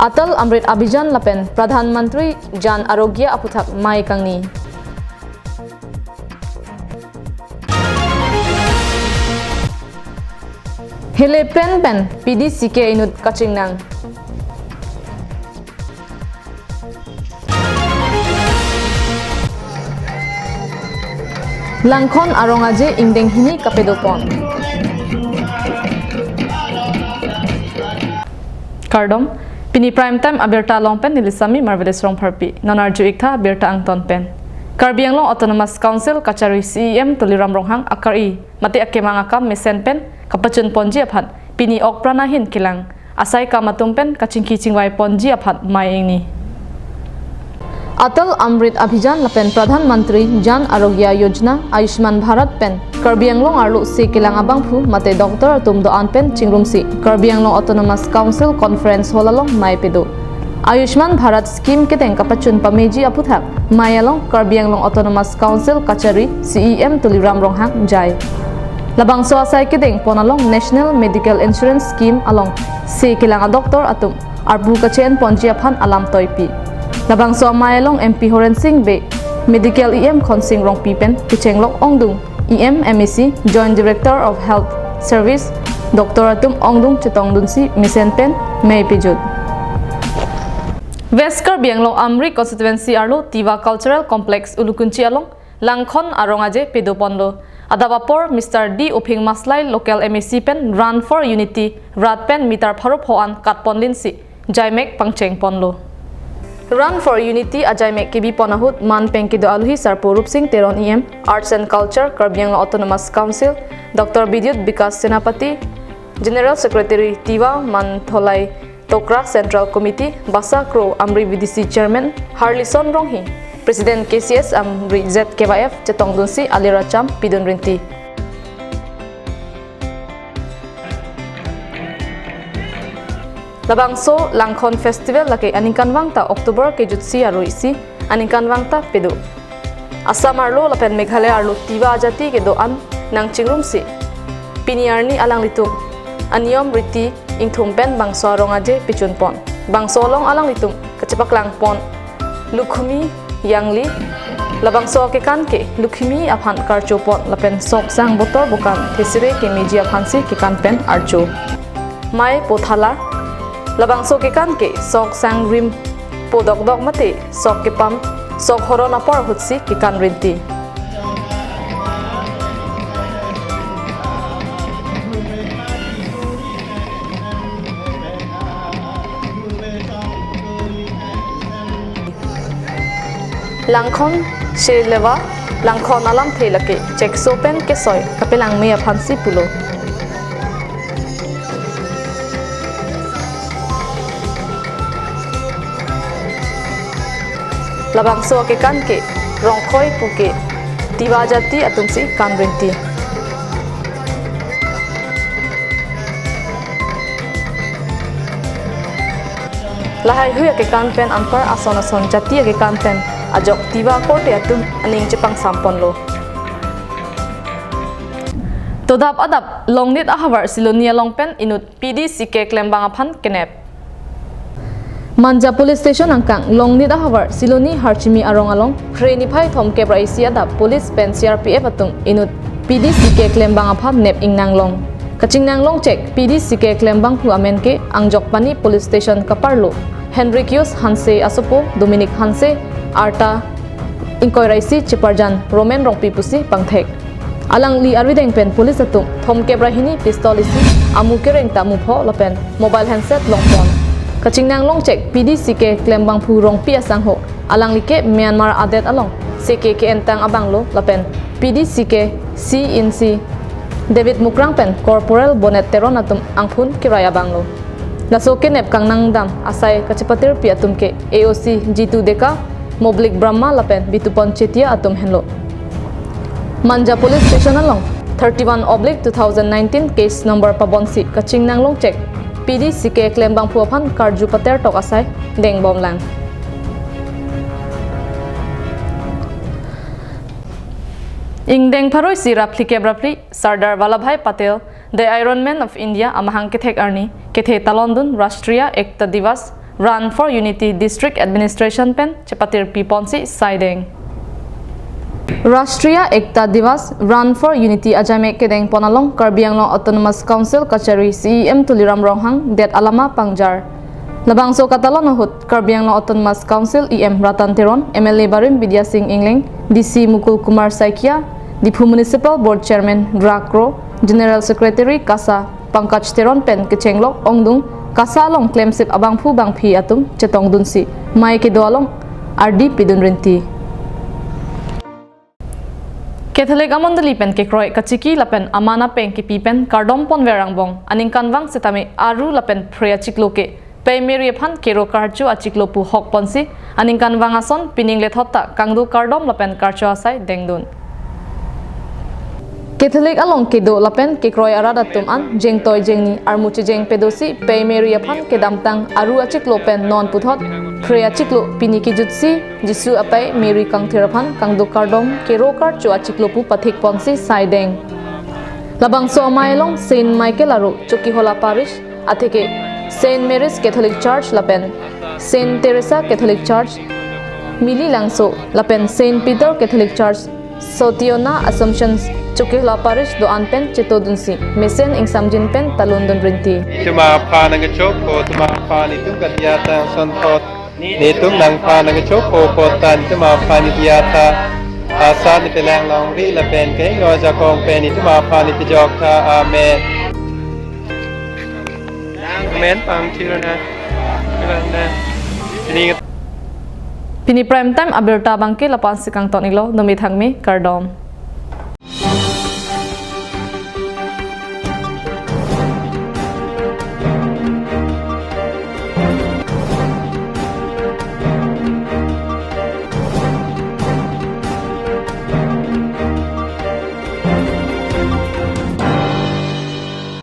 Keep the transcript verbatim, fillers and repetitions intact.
Atal Amrit Abhijan lapen Pradhan Mantri Jan Arogya aphuthak mei kangni. Helepen pen P D C K inut kachingnang. Langkhon arong aje ingdeng hini kapadopon. Kardom, pini Prime Time abirta along pen neli Sami Marvelous Rongpharpi. Non arju-ik tha abirta angton pen. Karbi Anglong Autonomous Council kachari C E M Tuliram Ronghang akari mate akemang akam mesen pen kapachunponji aphan pini ok prana ahin kelang asai kam atum pen kachingki chingvaiponji aphan mei ingni. Atal Amrit Abhijan lapen Pradhan Mantri Jan Arogya Yojana, Ayushman Bharat pen Karbi Anglong arlo se kelang abangphu mate doctor atum do-an pen chingrumsi Karbi Anglong Autonomous Council Conference Hall along mei pado. Ayushman Bharat scheme kedeng kapachun pameji aphuthak mei along Karbi Anglong Autonomous Council kachari C E M Tuliram Ronghang jai. Labangso asai kedengpon along National Medical Insurance Scheme along se kelang adoctor atum arpu kachenponji aphan alam toipi. Labangso amei along M P Horen Sing Bey, Medical E M Khonsing Rongpi pen kechenglok ongdung, E M, M A C, Joint Director of Health Service, doctor atum ongdung chetongdunsi mesen pen mei pejut. West Karbi Anglong Amri Constituency arlo Tiwa Cultural Complex Ulukunchi along Langkhon arong aje padoponlo. Adap apor Mister D Uphing Maslai local M A C pen Run for Unity rat pen meter pharo pho an katponlinsi jaimek pangchengponlo. Run for Unity ajaimek kebipon ahut man pen kedo aluhi Sarpo Rupsing Teron E M, Arts and Culture, Karbi Anglong Autonomous Council, Doctor Bidyut Bikash Senapati, General Secretary Tiwa Mantholai Tokra, Central Committee, Basa Kro Amri V D C Chairman Harlison Ronghi, President K C S Amri Z K Y F chetongdunsi alir acham pidun rinti. Labangso Langkhon Festival lake aningkanvang ta October kejutsi arui isi aningkanvang ta pado. Assam arlo lapen Meghalaya arlo Tiwa ajati kedo-an nangchingrumsi pini arni alanglitum aniyom riti ingthum pen bangso arong aje pechunpon. Bangso along alanglitum kachepaklangpon Lukhumi Yangli, labangso akekan ke Lukhumi aphan karchopon lapen sok sang botor bokan thesire kemeji aphansi kekan pen archo. Mai pothala, labangso kekan ke sok sang rim po dokdok mate sok kepam sok horon apor ahutsi kekan rinti. Langkhon sheleva, Langkhon alamthe lake chekso pen kesoi kapelangme aphansi pulo. Labangso akekan ke Rongkhoi pu ke Tiwa jati atumsi kan rinti. Lahaihui akekan pen anpar ason ason jati akekan pen ajok Tiwa korte atum aning chepangsamponlo. To adap adap Longnit ahavar Siloni along pen inut P D C K klembang aphan kenep. Manja Police Station angkang Longnit ahavar Siloni Harchimi arong along Phre niphai thomkep ra isi adap police pen C R P F atum inut P D C K klembang aphan nep ingnang long. Kachingnang longchek P D C K klembangphu amen ke Angjokpani Police Station kaparlo Henrikius Hanse asopo Dominic Hanse arta ingkoi ra isi cheparjan Roman Rongpi pusi pangthek. Alangli arideng pen police atum thomkep ra hini pistol isi amu kereng ta mupho lapen mobile handset longpon. Kachingnang longchek P D C K klembangphu Rongpi asangho alangli ke Myanmar adet along seke ke-entang abanglo lapen P D C K C in C David Mukrang pen Corporal Bonet Teron atum angphun kirai abanglo. Laso kenep kangnangdam asai kachepatirpi atum ke A O C Jitu Deka, Moblik Brahma lapen Bitupon Chetia atum henlo. Manja Police Station along thirty-one oblique two thousand nineteen case number pabonsi kachingnang longchek P D C K klembangphu aphan karju patertok asai dengbomlang. Ingdeng pharo isi ra phlikep ra phli Sardar Vallabhbhai Patel, the Iron Man of India, amahang kethek arni kethe talondun Rashtriya Ekta Diwas Run for Unity District Administration pen chepatirpi ponsi saideng. Rashtriya Ekta Diwas Run for Unity ajaimek kedeng pon along Karbi Anglong Autonomous Council kachari C E M Tuliram Ronghang det alama pangjar. Labangso katalon ahut Karbi Anglong Autonomous Council E M Ratan Teron, M L A barim Bidya Sing Engleng, D C Mukul Kumar Saikia, Diphu Municipal Board Chairman Dra Kro, General Secretary KASA Pankaj Teron pen kechenglok ongdung KASA along klemsip abangphu bangphi atum chetongdunsi mei kedo along ardi pidun rinti. Catholic amondoli pen kekroi kachiki lapen aman apeng kepi pen kardom ponver angbong aningkanvang setame Aru lapen Phre achiklo ke Pei Mary aphan kero karcho achiklo pu hok ponsi aningkanvang ason pining lethot ta kangduk kardom lapen karcho asai dengdun. Catholic along kedo lapen kekroi arat atum an jengtoi jengni armu chejeng pedosi Pei Mary aphan kedamtang Aru achiklo pen non puthot Phre achiklo pini kejutsi Jisu apei Mary kangthir aphan kangduk kardom kero karcho achiklo pu pathik ponsi saideng. Labangso amei along Saint Michael Aru Chokihola Parish atheke Saint Mary's Catholic Church lapen Saint Teresa Catholic Church, Mililangso lapen Saint Peter Catholic Church, Sotiona Assumption Chokihola Parish do-an pen chetodunsi mesen ingsamjin pen talundun rinti. Itum aphan nangkechokpo, itum aphan itum kadiya tang sonthot. Netum nangphan nangkechokpo apot ta itum aphan nediya tha. Asan nepelang longri lapen kehingno ajakong pen itum aphan nepejok tha. Amen. Amen. Pangthir na. Pini prime time abirta abangke lapu-ansi kangton-iklo, dome thangme, kardom.